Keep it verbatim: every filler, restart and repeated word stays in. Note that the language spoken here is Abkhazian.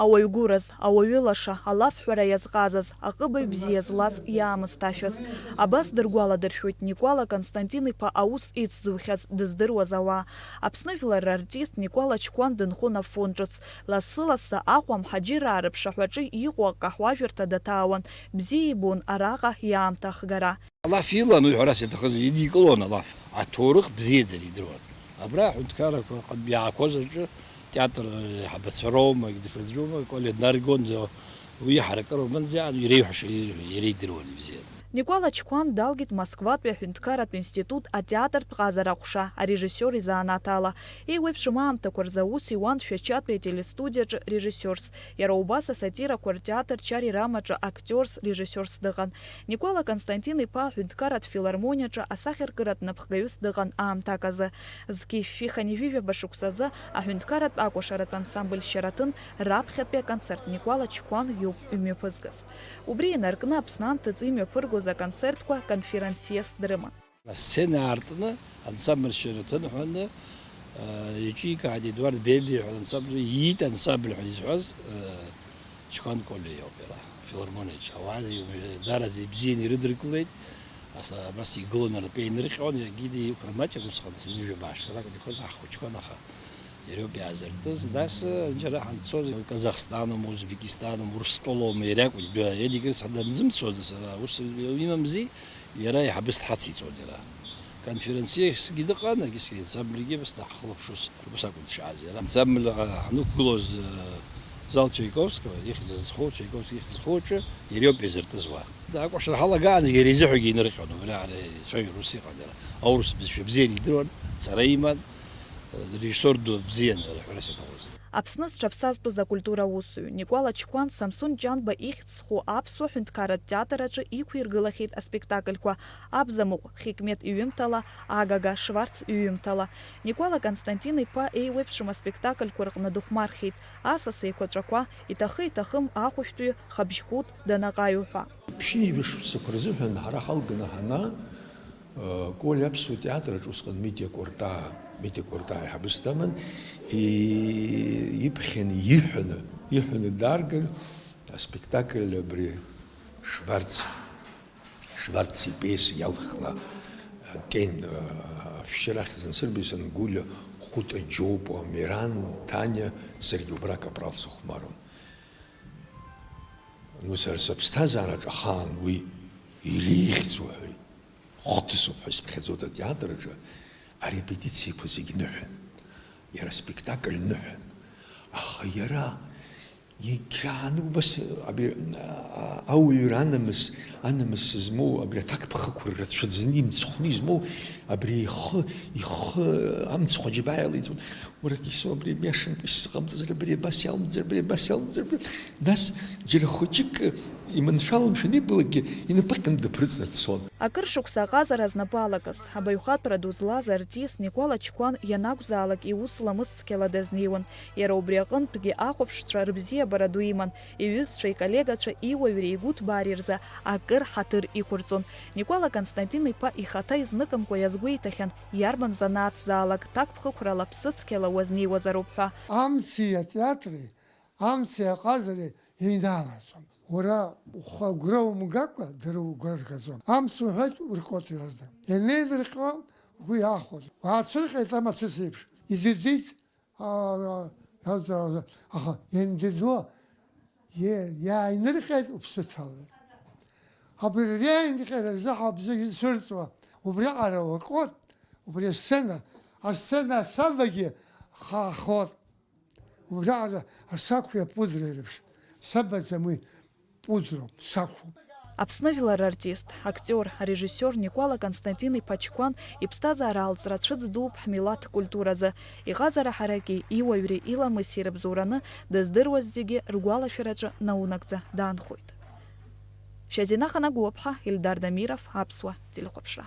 Ауаҩ гәыраз, ауаҩы лаша, алафҳәара иазҟазаз, аҟыбаҩ бзиа злаз иаамысҭашәаз. Абас дыргәаладыршәоит Никәала Константин-иԥа аус ицзухьаз дыздыруаз ауаа. Аԥсны жәлар рартист Никәала Чқәан дынхон Афон ҿыц. Лассы-лассы Аҟәа амҳаџьыраа рыԥшаҳәаҿы иҟоу акаҳуажәырҭа даҭаауан, бзиа ибон араҟа иаамҭа ахгара. Алаф илан уи, ҳәарас иаҭахыз, идикылон алаф. Аҭоурых бзиаӡара идыруан. Абра аҳәынҭқаррақәа аҟынтә иаақәаз аҿы театр еиҳабацәа роума, егьдыԥхьаӡоума, Коля днаргон, уи ҳаракыра уманӡа иреиҳәаша иреидыруан ибзиан. Никәала Чқәан далгеит Москватәи аҳәынҭқарратә институт атеатртә ҟазара аҟәша арежиссиор изанааҭ ала. Еиуеиԥшым аамҭақәа рзы аус иуан Шәачатәи ателестудиаҿы режиссиорс. Иара убас асатирақәа ртеатр Чари Рамаҿы актиорс, режиссиорс дыҟан. Никәала Константин-иԥа аҳәынҭқарратә филармониаҿы асахьаркыратә напхгаҩыс дыҟан аамҭак азы. Зқьи шәи хынҩажәи жәаба шықәсазы аҳәынҭқарратә акәашаратә ансамбль Шьараҭын раԥхьатәи аконцерт Никәала Чқәан иоуп имҩаԥызгаз. Убри инаркны Аԥсны анҭыҵ имҩаԥыргоз аконцертқәа конферансиес дрыман. Асцена аартны ансамбль Шьараҭын ҳәа аны, э, иҿикааит Едуард Бебиа ҳәа ансамбль, иит ансамбль ҳәа изҳәаз, э, Чқәан Колиа иоуп иара, филармониаҿы. Ауаа зегьы даараӡа ибзианы ирыдыркылеит. Аса-, абас игыланы ртәы еинырҟьон, иаргьы диқәра маҷк усҟан, ҩажәа баашрак дихоз ахәыҷқәан, аха иара иоуп иаазыртыз. Нас, э, џьара ҳанцоз, Казахстаном, Узбекистаном, Урыстәылоума, иара акәын, дәы-, иара егьырҭ данзымцоз, нас, ус имамзи, иара еиҳабыс дҳациҵон иара. Конферансье егьсгьы дыҟан, егьсгьы ансамбльгьы абас даҳхылаԥшуаз, убас акәын дшааз иара. Ансамбль, а, ҳанықәгылоз, э, зал Чайковского, ихьӡ зхоу, Чайковски ихьӡ зхоу аҿы иара иоуп иазыртыз уа. Акәашара ҳалагаанӡагьы иара изыҳәагьы инырҟьон, убри аара ицәажәон, ус иҟан иара. Аурыс бызшәа бзианы идыруан, ҵара иман, э, режиссиор ду бзиан, ҳәарас иаҭахузеи. Аԥсны зҽаԥсазтәыз акультура аусзуҩ Никәала Чқәан Самсон Ҷанба ихьӡ зху аԥсуа ҳәынҭқарратә театр аҿы иқәиргылахьеит аспектакльқәа Абзамыҟә Хикмет иҩымҭала, Агага Шварц иҩымҭала. Никәала Константин-иԥа еиуеиԥшым аспектакльқәа рҟны дыхәмархьеит, Асас еиқәаҵәақәа, Иҭахы-иҭахым ахәышәтәҩы Хабжькәыт данаҟаҩу ҳәа. Ԥшьынҩажәа шықәсақәа рзыҳәан ҳара ҳалганы ҳанаа, Коли аԥсуа театр аҿы усҟан Митиа Кәарҭаа, Митиа Кәарҭаа аиҳабыс даман, и-, иԥхьаны, иҳәаны, иҳәаны дарган аспектакль абри Шварц, Шварц ипиеса иалхны, Тен, ашәшьырахь зынсырбеи сангәылиа, Хәыта Џьопуа, Меран, Таниа, саргьы убра акапрал сыхәмаруан. Ну, сара сыԥсҭазаараҿ ахаан уи иреиӷьӡоу ҳәа, хҭысуп ҳәа исыԥхьаӡоит атеатр аҿы арепетициақәа зегь ныҳәан, иара аспектакль ныҳәан. Аха иара егьааны убас абри, а, ауаҩра анамыс, анамыс змоу, абри аҭакԥхықәра рацәаӡаны имцхәны измоу, абри ихы, ихы амцхә аџьабаа иалеиҵон. Уара, Кьысо, абри мҩашьамкәа исзыҟамҵазар, абри абас иалымҵыр, абри абас иалымҵыр, абри. Нас џьара хәыҷык иманшәаламшәан иблакгьы инапы ҟьаны дыԥрыҵны дцон. Акыр шықәса аҟазара знапы алакыз, абаҩхатәра ду злаз артист Никәала Чқәан ианакәзаалак иус ламыс цқьала дазнеиуан. Иара убри аҟынтәгьы ахәаԥшцәа рыбзиабара ду иман, иҩызцәа, иколлегацәа иуаҩреи игәыҭбаареи рзы акыр ҳаҭыр иқәырҵон. Никәала Константин-иԥа ихаҭа изныкымкәа иазгәеиҭахьан, иарбан занааҭзаалак ҭакԥхықәрала ԥсыцқьала уазнеиуазароуп ҳәа. Амци атеатри, амци аҟазареи еинаалаӡом. Уара ухы агәра умгакәа, дара угәра ргаӡом. Амц уҳәоит, урҟьоит иаразнак. Ианеилырҟьо, угәы иаахәоит. Уаацәырҟьеит амацәыс еиԥш. Идырдит, аа, иаздыруазар. Аха иандырдо, Е, иааинырҟьеит, уԥсы ҭалоит. Абри реинҟьара рзы ҳабзагьы цәырҵуа, убриаҟара уаҟәыҵ, убри асцена, асцена асабагьы хаахот. Убриаҟара асақәеи апудреи реиԥш, сабаӡам уи, пудроуп, сақәуп. Аԥсны жәлар рартист, актиор, арежиссиор Никәала Константин-иԥа Чқәан иԥсҭазаара алҵра цәыӡ дууп ҳмилаҭ культуразы. Иҟазара ҳараки, иуаҩреи иламыси рыбзоураны дыздыруаз зегьы ргәалашәараҿы наунагӡа даанхоит. Шьазина Ханагәлаԥҳа, Ельдар Дамиров, Аԥсуа телехәаԥшра.